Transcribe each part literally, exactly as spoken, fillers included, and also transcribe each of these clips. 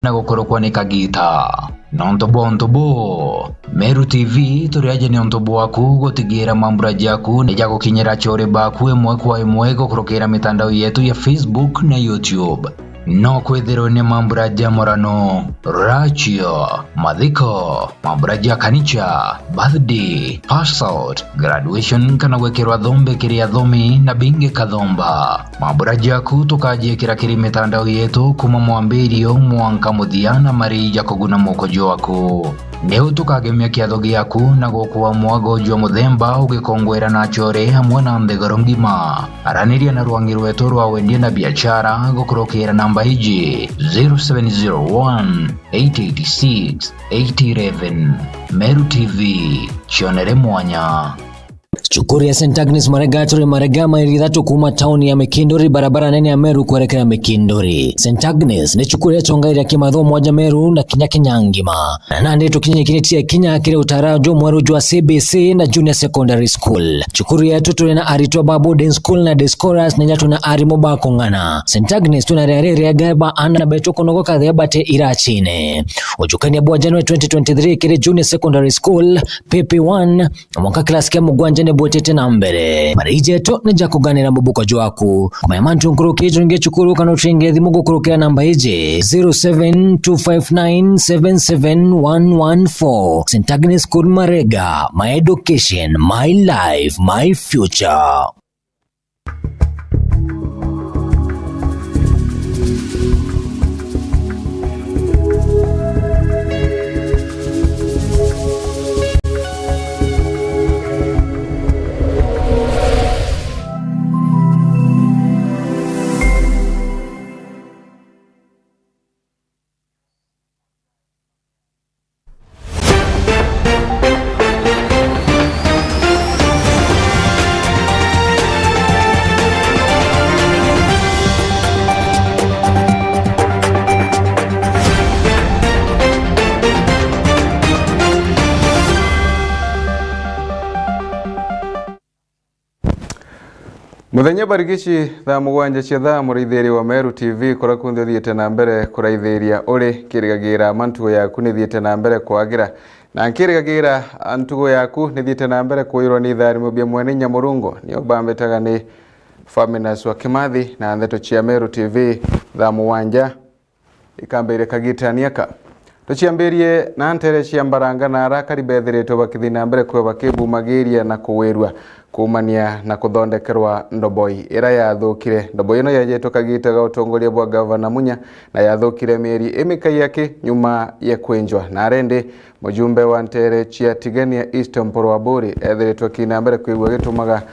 na gukurukwa ni kagita. Nontu bwa untu buu, Meru T V turi aja ni untu bwaku gutigira mambura jaku ni jagukinyira achore baku imwe kwa imwe gukurukira mitandao yetu ya Facebook na YouTube. No kwithirwe ni mambura ja murano, ratio, mathiko, mambura ja kanicha, birthday, pass out, graduation kana gwikirwa thombe kiri athomi na bingi kathomba. Mambura jaku tukajiikira kiri mitandao yetu kuma mwambirio mwanka muthia na mari ja kuguna muko jwaku. Niu tukagemia kiatho giaku na gukua mwago jwa muthemba ugikongwera na achore amwe na nthiguru ngima. Araniria na rwangi rwetu rwa wendia na biachara gukurukira namba iji, zero seven zero one, eight eight six, eight eleven. Meru T V, cionere mwanya. Cukuru ya Saint Agnes Marega turi Marega, maili ithatu kuma tauni ya Mikinduri, barabara nene ya Meru kwerekera Mikinduri. Saint Agnes ni cukuru ya chongaira kimathomo mwaja Meru na kinya Kenya ngima. Na nandi tukinyikiritie kinya kiri utara jumweru jwa C B C na Junior Secondary School. Cukuru yetu turi na aritwa ba boarding school na day scholars na inya tuna arimu ba kung'ana. Saint Agnes tuna riari riega ba ana na betu kunogoka thea bate irachine. Ujukania bwa January twenty twenty-three kiri Junior Secondary School, P P one, mwanka class kia mugwanja ni bwitite na mbere. Mariji jetu ni ja kuganira mubuko jwaku. Kumenya mantu nkuruki jungi cukuru kana ucenge thimu gukurukira namba iji, zero seven two five nine seven seven one one four. Saint Agnes School Marega, my education, my life, my future. Muthenya barigici thaa mugwanja cia thaa, muraithiria wa Meru T V, kuria kunthe uthiite na mbere kuraithiria uri, nkirigagira mantugo yaku nithiite na mbere kwagira, na nkirigagira ntugo yaku nithiite na mbere kwirwa ni itharimo bia mwene inya Murungu. Nio bambitaga ni Faminas wa Kimathi, na ndeto cia Meru T V thaa mugwanja. Ikambiria kagitania ka. Tuciambirie na ntere cia Mbaranga na arakari bethiritwe bakithi na mbere kwithwa bakibumagiria na kuwirua kuumania na kuthondekerwa ndoboi ira yathukire. Ndoboi ino yejetwe kagita ga utongoria bwa Gavana Munya na yathukire mieri imikai aki nyuma ya kwinjwa. Na arendi mujumbe wa ntere cia Tigania East Mpuru Aburi ethiritwe akina mbere kwigua agitumaga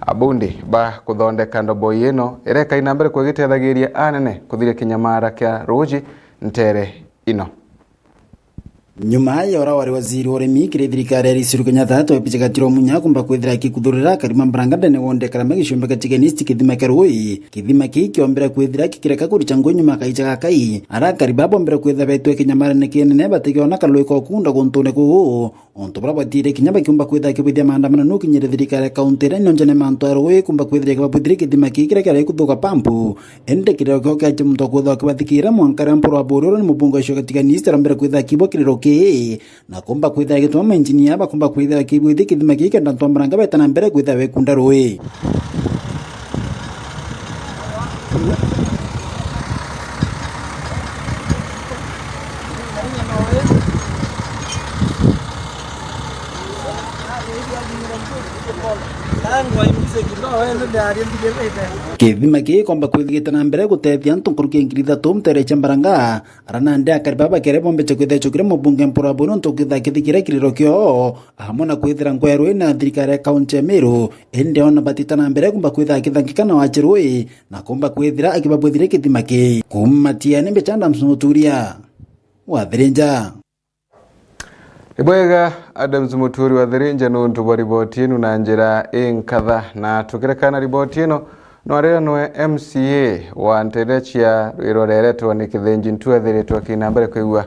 abundi ba kuthondeka ndoboi ino ira ikai na mbere kwigiteithagiria anene kuthiria kinyamara kia ruuji ntere ino. Nyuma ya uria wari waziri wa urimi kiri thirikari ya Rais Uhuru Kenyatta, Twaibija Gatiro Munya kumba kwithira akikuthurira akarima mbaranga ndene wonde karama gicumbi ga Tigania East kithima kia rui. Kithima kii kiombere kwithira kikireka kuricha ngui nyuma ya kaicha gakai. Arakari baa bombere kwithira betwe kinyamarene kinene batigiona karui ka ukunda guntune kuu. Untu buria bwatire kinya bakiumba kwithira kibwithia maandamano nukinyire thirikari ya kaunti iria inonjene mantu ya rui kumba kwithira kibabwithirie kithima kii kiria kiari kuthuka pampu. Indi kiriro kio kiaje muntu wa kwithirwa kibathikira mwanka ria Mpuru Aburi uria ni mubunge wa gicigo gia Tigania East arambire kwithira kibwa kiriro kii, na kumba kwithira gituma mainjinia bakumba kwithira kibwithia kithima kii kenda antu a Mbaranga beta na mbere kwithira bekunda rui. Kithima kii komba kwithigite na mbere gutethia antu nkuruki ya ngiri ithatu ntere cia Mbaranga. Ara nandi akari baba bakere bombeche kwithira icukire mubunge Mpuru Aburi nontu kwithira kithikire kiriro kio, amwe na kwithira ngwa ya rui na thirikari ya kaunti ya Meru, indi ona batita na mbere kumba kwithira akithangika na wache rui, na kumba kwithira akibabwithire kithima kii. Kuma Matiani, mbicha Adams Muturia wa Thirinja. Ni bwega, Adams Muturi wa Thirinja, nuntu bwa riboti inu na njira inkatha. Na tukirekana riboti ino, no ariranwe M C A wa ntere cia Rwiro reretwa ni Kithinji Ntu ethiritwe akina mbere kwigua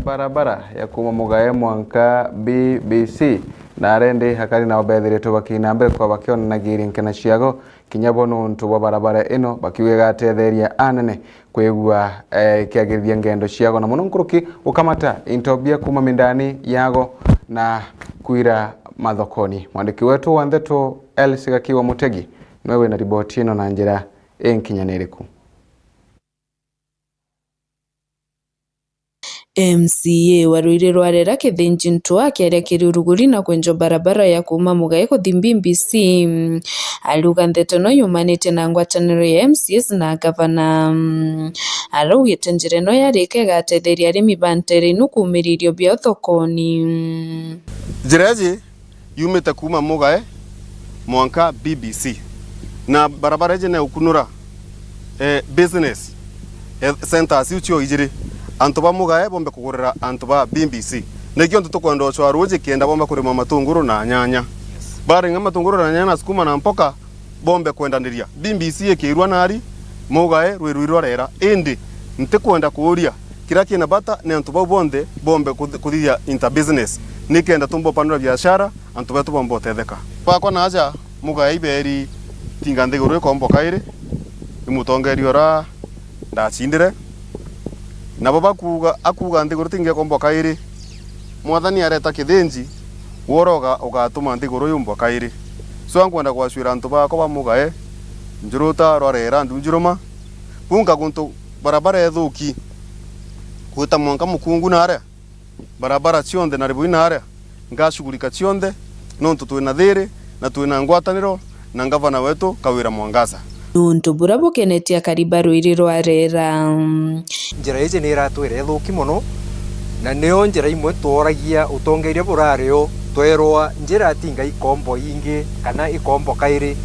barabara ya kuma Mugae mwanka B B C, na arendi akari nao bethiritwe bakina mbere kwa bakionanagiria nkena ciago kinya bo nontu bwa barabara ino, bakiuga igatetheria anene kwigua, eh, ikiagirithia ngendo ciago, na mono nkuruki gukamata into bia kuuma mindani yago na kwira mathokoni. Mwandiki wetu wa ndeto Elsie Gakiwa Mutegi niwe wina riboti ino na njira inkinyaniriku. M C A wa Ruiri rwa Rera Kithinji Ntua akiaria kiri uruguri na kwenjwa barabara ya kuuma Mugae kuthi B B C, ariuga ndeto ino yumanite na ngwataniro ya M C As na gavana. Araugite njira ino yarika igatetheria arimi ba ntere ino kuumiria irio biao thokoni. Njira iji yumite kuuma Mugae mwanka B B C. Na barabara iji ni ukunura, eh, business, eh, centers iu cio ijiri. Antu ba Mugae bombe kugurira antu ba B B C. Nikio antu tukwenda ucwa ruuji kenda bomba kurima matunguru na nyanya. Yes. Barima matunguru na nyanya na sukuma na mpoka, bombe kwendaniria. B B C ikirua nari, Mugae rwi rwi rwa rera. Indi ntikwenda kuuria, kiria kina bata ni antu bau bonthe bombe kuth-, kuthithia interbusiness, nikenda tumba upanura biashara, antu betu bombe utetheka. Bakwa na aja, Mugae iberi tinga nthiguru ikombwa kairi, ni mutongeria uria ndacindire. Nabo bakuuga, akuuga nthiguru tingekombwa kairi, Mwathani areta Kithinji, we uroga ugatuma nthiguru yumbwa kairi. So, nkwenda gwacwira antu bakwa ba Mugae, Njuruta, Rwarera, Ndunjuruma, kunka guntu barabara ethuki, gwita mwanka Mukungu naria, barabara cionthe na Ribui naria, ngacugurika cionthe, nontu twina thiri na twina ngwataniro na ngavana wetu Kawira Mwangaza. Ni untu buria bukenetie akari ba ruiri rwa Rera. Njira iji ni iratwira ithuki mono, na niyo njira imwe tworagia utongeria burari o, twerwa njira tinga ikombo ingi kana ikombo kairi.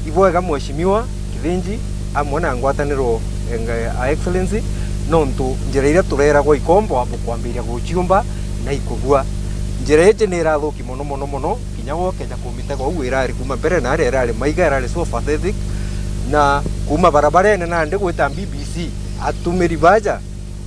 Ibwega Mheshimiwa Kithinji amwe na ngwataniro, eh, a Excellency, nontu njira iria tureragwa ikombo abo kwambiria guciumba na ikubua. Njira iji ni irathuki mono, mono, mono, kinya wokeja kumitega uu irari kuma mbere na aria irari maiga irari so pathetic, na kuma barabarene nandi gwita B B C, atumiri baja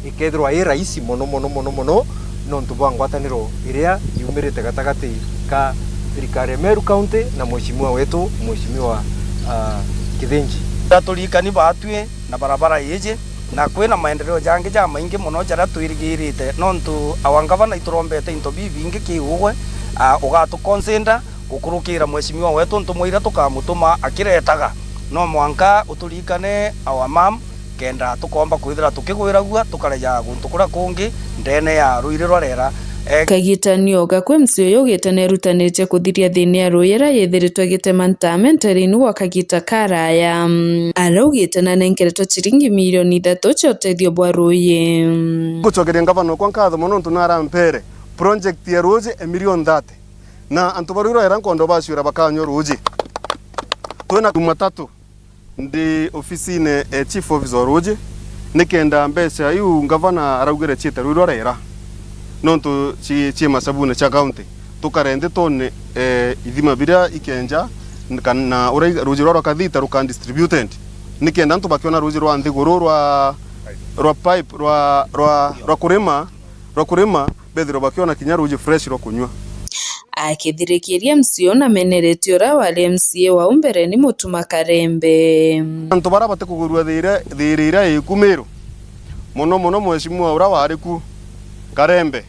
ikethirwa i rahisi mono, mono, mono, mono, nontu bwa ngwataniro iria yumirite gatagati ka thirikari ya Meru County na mheshimiwa wetu, mheshimiwa, ah, Kithinji. Turirikani batwi na barabara iji, na kwina maendeleo jangi jamaingi mono jaria twirigirite, nontu awa ngavana iturombete into bibingi kiugwe, ah, ugatuconsider gukurukira mheshimiwa wetu ntumwa iria tukamutuma akiretaga. No mwanka uturirikane our mom, kenda tukomba kwithira tukigwiragua tukareja guntu kuria kungi ndene ya ruiri rwa Rera. Eh, Kagita nioga kwi M C A uyu ugite nerutanite kuthiria thina ya ruuji iria yithiritwe igitema ntame ntereni gwa kagita karaya. Araugite nanenkeretwe ciringi milioni ithatu cia utethio bwa ruuji. Ngucokeria ngavana okwa nkatho mono nontu narampere project ya ruuji ya milioni thirty. Na antu ba ruiri rwa Rera nkwenda ubacwira bakanyua ruuji. Twina Jumatatu ndi ofisine e chief officer o ruuji, nikenda mbeca iu ngavana araugire ciite ruiri rwa Rera, nontu ci, ci macabune cia county, tukare nthi twone, e, ithima biria ikenja, kana uria ruuji rwa rwa Kathita ruka distributed, nikenda antu bakiona ruuji rwa nthiguru rwa, rwa pipe, rwa, rwa, rwa kurima, rwa kurima, bethirwe bakiona kinya ruuji fresh rwa kunyua. Akithirikiria M C A uyu nameneretie uria wari M C A wa u mbereni Mutuma Karembe. Antu baria batikugwirua thiiri, thiiri iria iku Miru, mono mono mheshimiwa uria wari ku Karembe,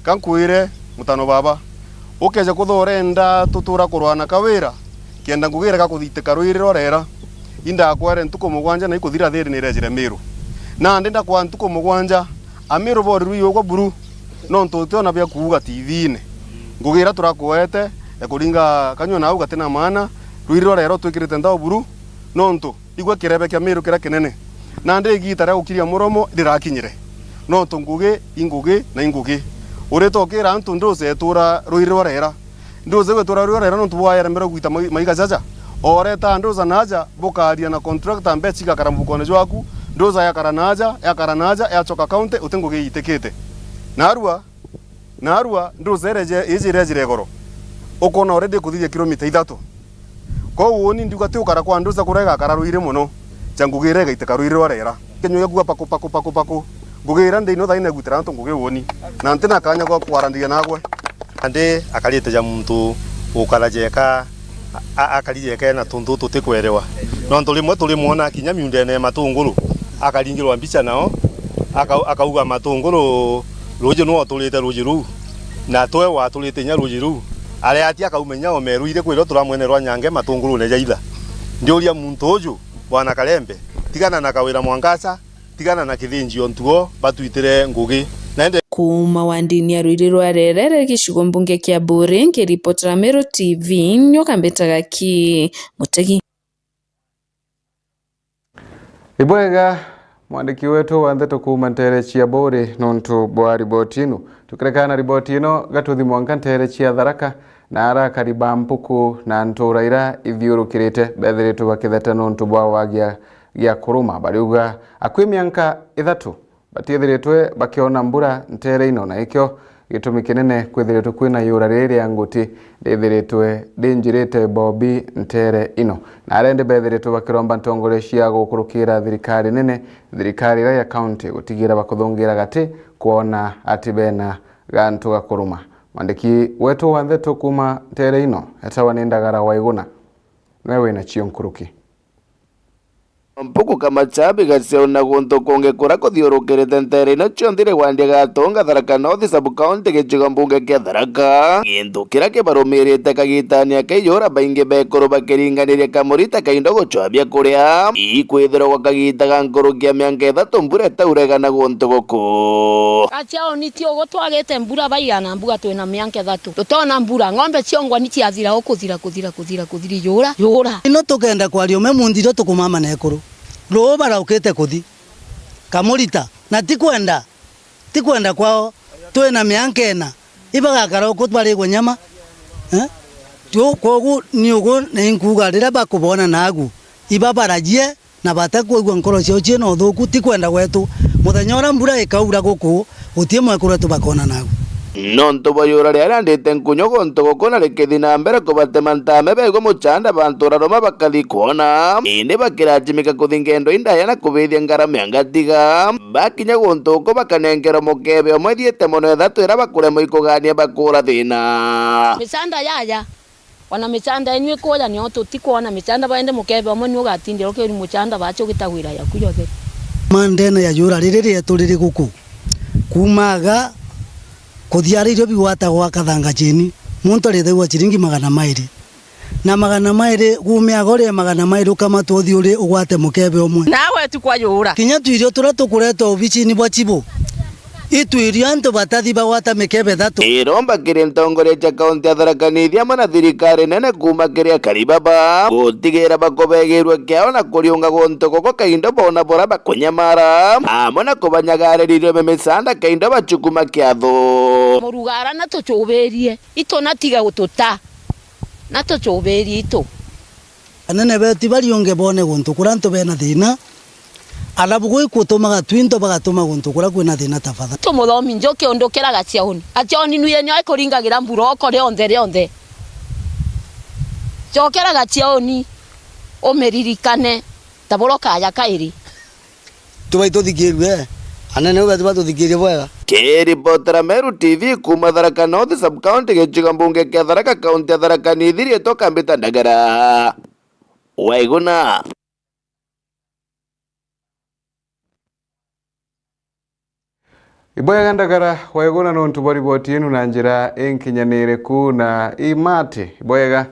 ka nkwire mutano baba, ukeja kutha urenda tutura kurwa na Kawira, kenda ngugi irega kuthitika ruiri rwa Rera, indakwere ntuku mugwanja na ikuthira thiiri nirejire Miru. Nandi ndakwaa ntuku mugwanja, Amiru bori ruigwa buru, nontu utiona bia kuuga T V-ini. Ngugi iria turakuete ya kuringa kanyua nau gatina maana, ruiri rwa Rera utwikirite nthao buru, nontu igwe kirebe kia Miru kiria kinene. Nandi igiita ria gukiria muromo rirakinyire, nontu ngugi i ngugi na i ngugi. Urita ukira antu nduce etura ruiri rwa Rera. Nduze gwitura ruiri rwa Rera nontu bwa yaremere gwita mai-, maiga jaja. Oreta nduza naja, bukaria na contractor, mbeca igakara mufukone jwaku, nduza yakara naja, yakara naja, yacoka county, uti ngugi iitikite. Narua, narua, nduze ireje, iji irejire igoro. Ukona already kuthithia kilomita ithatu. Kwou uuni ndiuga ti ukara kwa nduza kuria igakara ruiri mono, ja ngugi iria igaitika ruiri rwa Rera. Kenyua giakua paku, paku, paku, paku. Ngugi iria ndi ino thaina igwitira antu ngugi uuni. Na ntina kanya gwa kwarandiria nagwe. Nandi akarite ja muntu ukara jeka, a-, a-, akari jeka ena tuntu tutikwerewa. Nontu rimwe turimwona kinya miundene ya matunguru, akaringirwa mbica nao, aka-, akauga matunguru ruuji nwe uturite ruuji ruu, na twe waturite inya ruuji ruu. Aria ati akaumenya omeru iri kwirio turamwene rwa nyange matungurune ja itha. Ndiuria muntu uju, Bwana Karembe, tigana na Kawira Mwangaza, tigana na kithinji o ntugo, batwitire ngugi. Naende Kuuma wandini ya Ruiri rwa Rerere, gicigo mbunge kia Buuri, nkiripotera Meru T V, nyoka mbitaga ki Mutegi. Ibwega, mwandiki wetu wa nteto kuuma nteere cia Buuri nontu bwa riboti inu. Tukirekana na riboti ino, gatuthi mwanka nteere cia Tharaka, na arakari ba mpuku na ntuura ira ithiurukirite bethiritwe bakitheta nontu bwa wagia gia kuruma. Bariuga akui mianka ithatu batiethiritwe bakiona mbura nteere ino, na ikio gitumi kinene kwithiritwe kwina iura riri ria nguti rithiritwe rinjirite bobi nteere ino. Na aria indi bethiritwe bakiromba ntongoria cia gukurukira thirikari nene, thirikari iria ya kaunti gutigira bakuthungira gati kwona ati bena gantu ga kuruma. Mwandiki wetu wa nteto kuuma nteere ino etawa ni Ndagara Waiguna, niwe wina cio nkuruki. Mpuku Kamachabi gaciauna guntu kungi kuria kuthiurukirite nteere ino cionthe iri wandi ya Gatunga, Tharaka North Sub-County, gicigo mbunge kia Tharaka. Gintu kiria kibarumirite kagitani aka iura baingi bekuru bakiringaniria kamurita kaindo gucwaa biakuria. Ikwithirwa gwa kagita ga nkuruki ya mianka ithatu mbura itaurega na guntu guku. Aciaoni ti ugu twagite mbura baigana mbua twina mianka ithatu. Tutona mbura, ng'ombe ciongwa ni ciathira o kuthira, kuthira, kuthira, kuthira, yura, yura. Ino tukenda kwaria ume munthiro tukumama na ekuru. Ruu baraukite kuthi. Kamurita. Na ti kwenda. Ti kwenda kwao. Twina mianka ina. Ibagakara uku barigwe nyama. Eh? Tio, kwogu ni ugu na inkuuga riria bakubona nagu. Ibabarajie. Na batakwigua nkoro ciao ciina uthuku, ti kwenda gwetu. Muthenya uria mbura ikaura guku, guti mwekuru wetu bakona nagu. Nontu bwa yura riria riandite nkunyo guntu guku na rikithi na mbere kubatema ntame, begwe muchanda bantu uraruma bakathi kwona, indi bakirajimika kuthi ngendo indaya na kubithia ngarama ya ngatiga. Bakinya guntu guku bakanenkerwa mukebe umwe thiete mono ithatu iria bakuremwa ikugania bakura thina. Michanda yaya. Ona michanda yenyu ikuja, nio tutikwona michanda, baende mukebe umwe ni ugatindira ukiuri muchanda bacha ugitagwira yaku yotheri. Ma ndene ya yura riri rietu riri guku, kuuma aga kuthia ari irio bigwatagwa Kathanga Cheni, muntu arithagua chiringi magana mairi. Na magana mairi, guume aga urie magana mairi, ukamatwa uthi uri ugwate mukebe umwe. Nawe tu kwa yura. Kinya twirio turia tukuretwa obicini bwa chibu, itwirio antu batathi bagwata mikebe ithatu. Iromba kiri ntongoria cia kaunti ya Tharaka Nithi amwe na thirikari nene kuuma kiri akari baba gutigira bakubegirua kiao na kuriunga guntu guku kaindo bona bura bakunyamara, amwe na kubanyagariria irio bia michanda kaindo bachukuma kiatho. Murugara na tuchubirie, itu na tiga gututa, na tuchubirie itu. Anene betu bariunge bone guntu kuria antu bena thina, alafu gwi kutumaga twinto bagatuma guntu kuria kwina thina tafadhali. Tu muthomi njuki undukira gaciauni. Gaciauni nwie nio ikuringagira mbura oko rionthe rionthe. Cokera gaciauni, umiririkane, ta buria ukaya kairi. Tubai tuthikirue, anene ube tuba tuthikirie bwega. Kiripotera Meru T V kuuma Tharaka North Sub-County, gicigo mbunge kia Tharaka, kaunti ya Tharaka Nithi, riitwa Kambita Ndagara Waiguna. Ibwega Ndagara Waiguna nontu bwa riboti inu na njira inkinyaniriku na imati. Ibwega,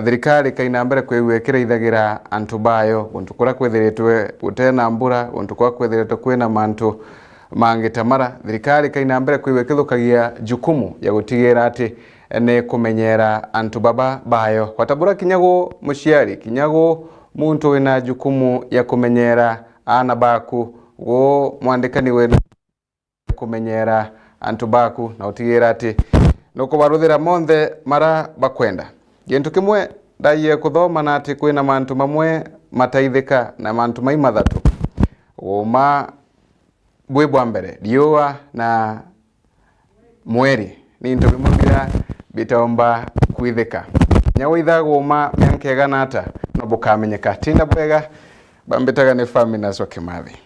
thirikari kaina mbere kwigua ikiraithagira antu bayo guntu kuria kwithiritwe gutena mbura, guntu kuria kwithiritwe kwina mantu mangi ta mara. Thirikari kaina mbere kwigua ikithukagia jukumu ya gutigira ati ni kumenyera antu baba bayo. Gwata bura kinya gu muciari, kinya gu muntu wina jukumu ya kumenyera aana baku, gu mwandikani wina kumenyera antu baku na utigira ati nukubaruthira monthe mara bakwenda. Gintu kimwe ndaie kuthoma na ati kwina mantu mamwe mataithika na mantu mai mathatu. Uuma bwi bwa mbere, riua na mweri ni into bimwe biria bitaumba kwithika. Kinya withagwa uuma mianka igana ata, no bukamenyeka. Tinda bwega, bambitaga ni Faminas wa Kimathi.